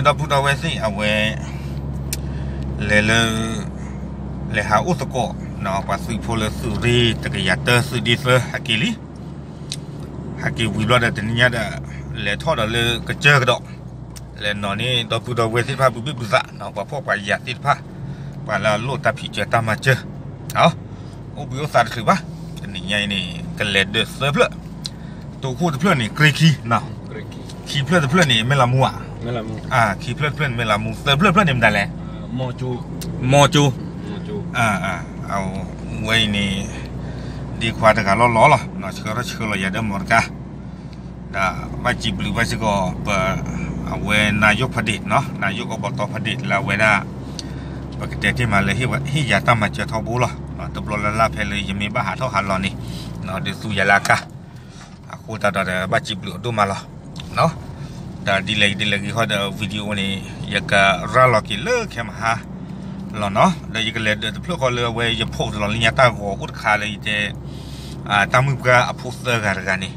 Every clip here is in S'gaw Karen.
ဒီပုၢ်ဒီဝဲၢ်သ့ၣ် အဝဲ လဲၤလၢ လဲၤဟးအိၣ်သကိး ပှၤသုးဖိလၢသုးရ့ၣ်တကယၤတၢ သုးဒ့သၢ ဟဲက့ၤလံ, ဟဲက့ၤဝံၤဘျီဒီးတနံၤညါဒီး လဲၤထီၣ်ဒီးလၢကစၢၢ်ကဒီး လဲၤနီၤန့ၢ်ဒီပုၢ်ဒီဝဲၢ်သ့ၣ်တဖၣ် ဘုဘ့ၣ်ဘုသး ပှၤဖှီၣ်ပှၤယာ်သ့ၣ်တဖၣ် ပှၤလၢအလိၣ်တၢ်ဖံးစၢၤတၢ်မၤစၢၤ အိၣ်ဘှံးအိၣ်သါတချုးဘၣ်. တနံၤညါအံၤန့ၣ် ကလဲၤဒၢးသၢဖျၢၣ်, တိခိၣ်တဖျၢၣ်န့ၣ် ကြ့ခံ, ခံဖျၢၣ်တဖျၢၣ်န့ၣ် မဲၢ်လးမူဧါ, ခံဖျၢၣ်တဖျၢၣ်န့ၣ် မဲၢ်လးမူ, သၢဖျၢၣ်တဖျၢၣ်န့ၣ်မတၤလဲၣ်, မီကၠိ, အဝဲအံၤန့ၣ် ဒ့ခွါတဂၤလီၢ်လီၢ်လီၤ, ဆှၢထီၣ်ဆှၢလီၤယၤဒီးမီတကါ ဒီးဘၣ်စံးဘျုးဘၣ်စ့ၢ်ကီး ပ အဝဲ နာယိၣ်ဖဒ့း နာယိၣ်ကီးဘီတီဖဒ့း လၢအဝဲဒၣ် ပကတဲတ့ၢ်မးလၢ ဟ့ၣ်ယၤတၢ်မၤစၢၤထီဘိလီၤ. တဘျီလၢ်လၢ်ဖဲလၢယမ့ၢ်ဘၣ်ဟးထီၣ်ဟးလီၤန့ၣ် ဒုးသူယၤလၢအကါ, အဃိသတးဒီး ဘၣ်စံးဘျုးအဒိၣ်မးလီၤ. ဒီးဒ်လဲၣ်ဂ့ၤဒ်လဲၣ်ဂ့ၤဃီဒီး video န့ၣ် ယကရၤလီၤက့ၤလၢခဲမဟါလီၤနီၤ, ဒီးယကလဲၤဒၢးတဖျၢၣ်ဃီလၢအဝဲယ post လီၤလၢညါတၢ်ဂီၤအိၣ်တခါလၢယတဲ တၢ်မုၣ်ပှၢ်အဖိသၢဂၤတဂၤန့ၣ်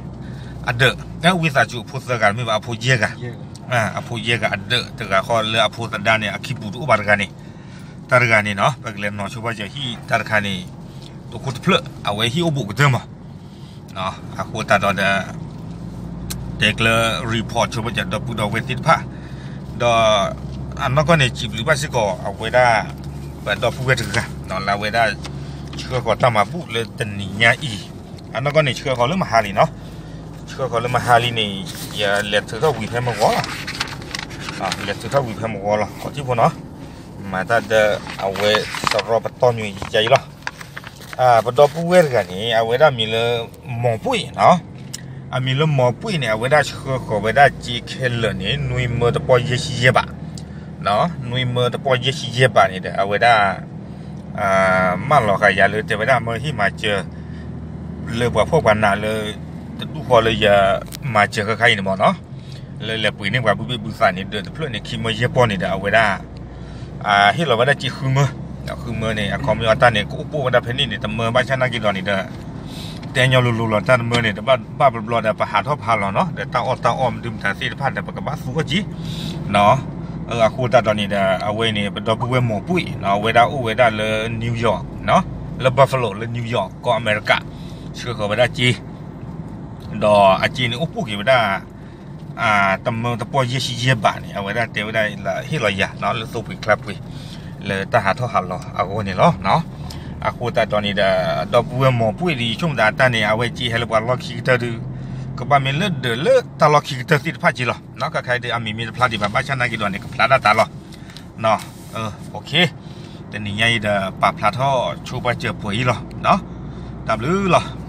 အဒၢး တၢ်ဝံသးစူၤအဖိသၢဂၤတမ့ၢ်ဘၣ် အဖိယဲၢ်ဂၤ, အဖိယဲၢ်ဂၤအဒၢးတဂၤဃီလၢအဖိသဒါန့ၣ် အခံပူၤတအိၣ်ဘၣ်တဂၤန့ၣ်, တၢ်တဂၤန့ၣ်နီၤ ပကလဲၤနီၤဆိပာ်စၢၤဟံၣ်တၢ်တခါန့ၣ် တိခိၣ်တဖျၢၣ် အဝဲဟံၣ်အိၣ်ဘူးကတၢၢ်မး အဃိသတးဒီး တဲကျၢၤ report ဆိပာ်စၢၤဒီပုၢ်ဒီဝဲၢ်သ့ၣ်တဖၣ်, ဒီး အနီၢ်ကီၢ်န့ၣ် စံးဘျုးဘၣ်စ့ၢ်ကီး အဝဲဒၣ် ပဒီပုၢ်ဝဲၢ်တဂၤ လၢအဝဲဒၣ် ဆှၢဃီၤတၢ်မၤဘူၣ်လၢတနံၤညါအံၤ, အနီၢ်ကီၢ်န့ၣ် ဆှၢဃီၤလၢမဟါလံနီၤ, ဆှၢဃီၤလၢမဟါလံန့ၣ် ယလဲၤထုးထီၣ်ဝံၤဖဲမဂီၤလီၤ, လဲၤထုးထီၣ်ဝံၤဖဲမဂီၤလီၤ ခီၣ်ထံးဖိနီၤ, မၤတၢ်ဒီးအဝဲသရီပတီၢ်ညိယယံၤလီၤ. ပဒီပုၢ်ဝဲၢ်တဂၤန့ၣ် အဝဲဒၣ်မံၤလၢ မီၤပှ့ၣ်နီၤ, အမံၤလၢမီၤပှ့ၣ်န့ၣ် အဝဲဒၣ်ဆှၢဃီၤဝဲဒၣ်စ့ခဲလၢာ်န့ၣ် နွံမၢတပီၢ်ယဲၢ်ဆံယဲၢ်ဘး, နွံမၢတပီၢ်ယဲၢ်ဆံယဲၢ်ဘးန့ၣ်ဒီး အဝဲဒၣ် မၢလီၤဃာ်ယၤလၢတဲဝဲဒၣ်မၢဟ့ၣ်မၤစၢၤ လၢပှၤဖှီၣ်ပှၤနးလၢ တဒူၣ်ဃီလၢယမၤစၢၤခဲခါအံၤန့ၣ်မ့ၢ်နီၤ, လၢလဲၤပှ့ၤန့ၢ်ပှၤဘုဘ့ၣ်ဘုသးန့ၣ် ဒၢးတဖျၢၣ်န့ၣ် ခံမၢယဲၢ်ပီၢ်န့ၣ်ဒီး အဝဲဒၣ် ဟ့ၣ်လီၤဝဲဒၣ်စ့ဃုမၢ, ဃုမၢန့ၣ် အခီပညီအတၢ်န့ၣ် ကအိၣ်ပိၢ်ဝဲဒၣ်ဖဲန့ၣ်န့ၣ် တမၢဘၣ်ဆၣ်နာ်က့ၤဒီးန့ၣ်ဒီး တဲညီလိၤလိၤလီၤ တၢ်တမၢန့ၣ် တဘၣ်ဘၣ်ဘျီဘျီဒီး ပဟးထီၣ်ဖးလီၤနီၤ ဒီးတၢ်အီၣ်တၢ်အီမနုၤမတၤသ့ၣ်တဖၣ်ဒီး ပကဘၣ်သူအီၣ်က့ၤ အဃိသတးဒီးန့ၣ်ဒီး အဝဲန့ၣ် ပဒီပုၢ်ဝဲၢ်မီၤပှ့ၣ်နီၤ အဝဲဒၣ်အိၣ်ဝဲဒၣ်လၢ New York နီၤ, လၢ Buffalo လၢ New York ကီၢ်အမဲရကၤ, ဆှၢဃီၤဝဲဒၣ်စ့ ဒီးအစ့န့ၣ်အိၣ်ပိၢ်က့ၤဝဲဒၣ် တမၢတပီၢ်ယဲၢ်ဆံယဲၢ်ဘးန့ၣ် အဝဲဒၣ်တဲဝဲဒၣ်လၢဟ့ၣ်လီၤယၤနီၤ လၢသိပှ့ၤချါပှ့ၤ လၢတၢ်ဟးထီၣ်ဟးလီၤအဂီၢ်န့ၣ်လီၤ. အဃိသတးဒီးန့ၣ်ဒီး ဒီပုၢ်ဝဲၢ်မီၤပှ့ၣ်ဒီး ယဆိကမိၣ်သးအတၢ်န့ၣ် အဝဲစ့ဟဲလၢပှၤလီၢ်ခံကတၢၢ်ဒီး ကဘၣ်မ့ၢ်လၢဒၢးလၢတၢ်လီၢ်ခံကတၢၢ်သ့ၣ်တဖၣ်က့ၤလီၤ. ခဲခါအံၤဒီး အမံၤမ့ၢ်တဖျါဒံးဘၣ် ဘၣ်ဆၣ်နာ်က့ၤဒီးန့ၣ် ကဖျါဒၣ်တၢ်လီၤ. တနံၤညါအံၤဒီး ပာ်ဖျါထီၣ်ဆိပာ်စၢၤပှဲၤအံၤလီၤ. တၢ်ဘျုးလီၤ.